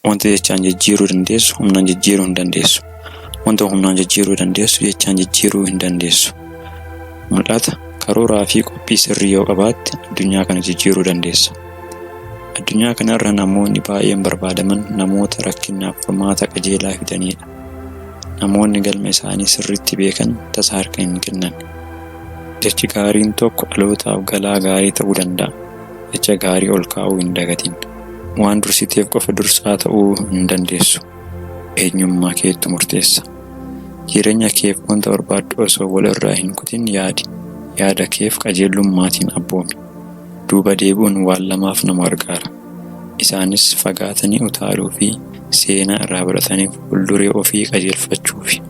Wanta jechaan jijjiiruu dandeessu humnaan jijjiiruu hin dandeessu. Wanta humnaan jijjiiruu dandeessu jechaan jijjiiruu hin dandeessu. Mul'ata, karooraa fi qophii sirrii yoo qabaatte addunyaa kana jijjiiruu dandeessa. Addunyaa kanarra namoonni baay'een barbaadaman namoota rakkinaaf furmaata qajeelaa fidanidha. Namoonni galma isaanii sirriitti beekan tasa harka hin kennan. Jechi gaariin tokko dhalootaaf galaa gaarii ta'uu danda'a. Jecha gaarii ol kaa'uu hin dagatin. Waan dursiteef qofa dursaa ta'uu hin dandeessu. Eenyummaa keetu murteessa. Jireenya keef wanta barbaaddu osoo wal irraa hin kutin yaadi. Yaada keef qajeellummaatiin abboomi. Duuba deebi'uun waan lamaaf nama gargaara. Isaanis fagaatanii utaaluu fi seenaa irraa baratanii fuulduree ofii qajeelfachuufi.